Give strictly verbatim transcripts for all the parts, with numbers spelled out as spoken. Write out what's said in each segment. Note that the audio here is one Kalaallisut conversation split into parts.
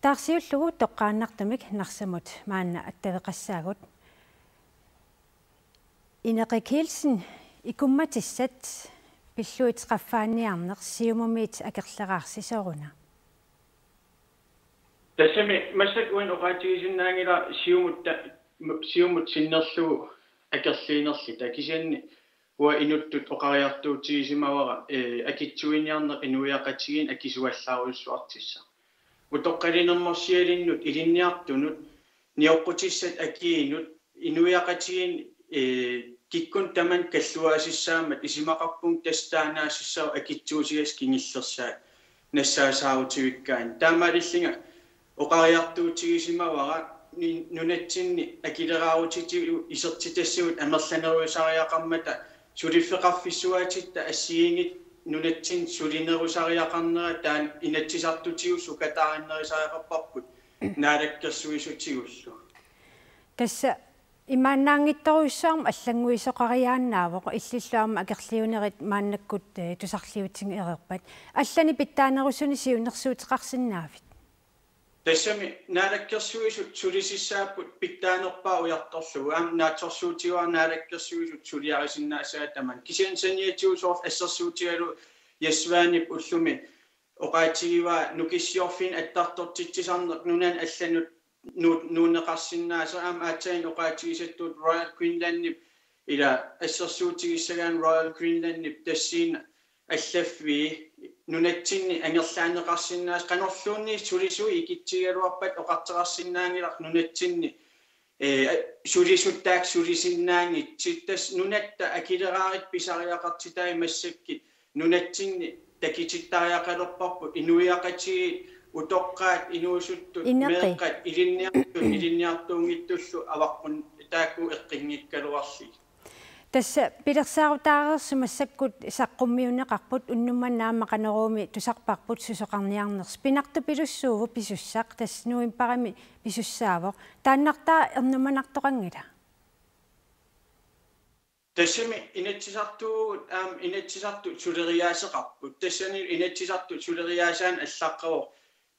Taarsiullugu toqqaannartumik Narsamut maanna attaveqassaagut. Ineqi Kielsen, ikummatissat pilluit qaffaanniarneq Siumumiit akerleraarsi sooruna? Tassami massakkut uani oqaatigisinnaanngilara Siumutta, Siumut sinnerlugu akerliinerluta, kisianni uanga inuttut oqariartuutigisimavara, ee, akitsuiniarneq inuiaqatigiinni akisuallaarujussuartissaq. Utoqqalinermorsialinnut ilinniartunut, nioqqutissat akiinut, inuiaqatigiinni, ee, kikkunnut tamanut kalluaasissaammat isumaqarpunga tassa taannaasissaq akitsuutigassat kingullersaat nassaasaarutigikkaanni. Taamaalillunga oqariartuutigisimavara ni-, nunatsinni akileraarutitigut isertitassavut amerlanerusariaqarmata suliffeqarfissuaatitta assigiinngitsut nunatsinni sulinerusariaqarnera taanna Inatsisartutigut sukataarinnerusariaqarparput Naalakkersuisutigullu. Tassa imaannaanngitsorujussuarmik allannguisoqariaannaavoq, illillu aamma akerliunerit maannakkut, eh, tusarliutigereerpat. Allanik pitsaanerusuni siunnersuuteqarsinnaavit? Tassami Naalakkersuisut sulisissaapput pitsaanerpaaq ujartorlugu, aamma naatsorsuutigaara Naalakkersuisut suliarisinnaassagaat tamanna. Kisianni saniatigut soorlu assersuutigalugu Jess Svanep ullumi oqaatigivaa Nukissiorfinnut attartortitsisarneq nunanut allanut nuu-, nuunneqarsinnaasoq, aamma aatsaat oqaatigisattuut Royal Greenlandip, ila assersuutigissagaanni Royal Greenlandip tassani allaffii nunatsinni angerlaanneqarsinnaasoq, qanorluunniit sulisui ikitsigigaluarpata oqartoqarsinnaanngilaq nunatsinni, ee, sulisut taakku sulisinnaanngitsut. Tassa nunatta akileraarutta pisariaqartitai massakkut nunatsinni takutittariaqalerparput, inuiaqatigiit, utoqqaat, inuusuttut, Ineqi. Meeqqat, ilinniartut, ilinniartuunngitsullu avaqqun taakku eqqunngikkaluarlugit. Tassa pilersaarutaareersut massakkut saqqummiunneqarput, unnuk manna aamma Qanoruumi tusarparput susoqarniarnersut. Pinartupilussuuvoq pisussaq, tassa novembarimi pisussaavoq. Taannartaa ernumanartoqanngila? Tassami Inatsisartut, aamma Inatsisartut suleriaaseqarput. Tassani Inatsisartut suleriaasaanni allaqqavoq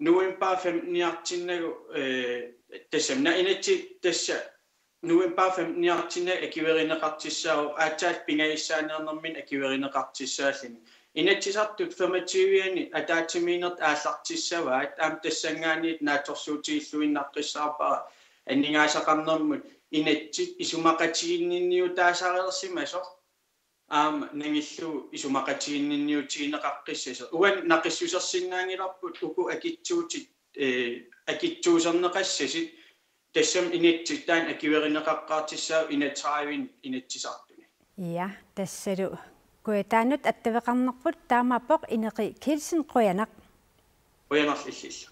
november femteniartinnagu, ee, tassami, naa, inatsit tassa november femteniartinnagu akuerineqartussaavoq, aatsaat pingajussaaniarnermini akuerineqartussaalluni. Inatsisartut femogtyve-ani ataatsimiinnertut aallartissavaat, aamma tassanngaanniit naatsorsuutigilluinnaqqissaarpara aningaasaqarnermut inatsit isumaqatiginninniutaasareersimasoq aamma nangillugu isumaqatiginninniutigineqaqqissasoq. Uani naqissusersinnaanngilarput uku akitsuutit, ee, akitsuuserneqassasut, tassami inatsit taanna akuerineqaqqaartussaavoq enogtredive Inatsisartuni. Ja, tassalu Kujataanut attaveqarnerput taamaappoq. Ineqi Kielsen, qujanaq. Qujanarlu illillu.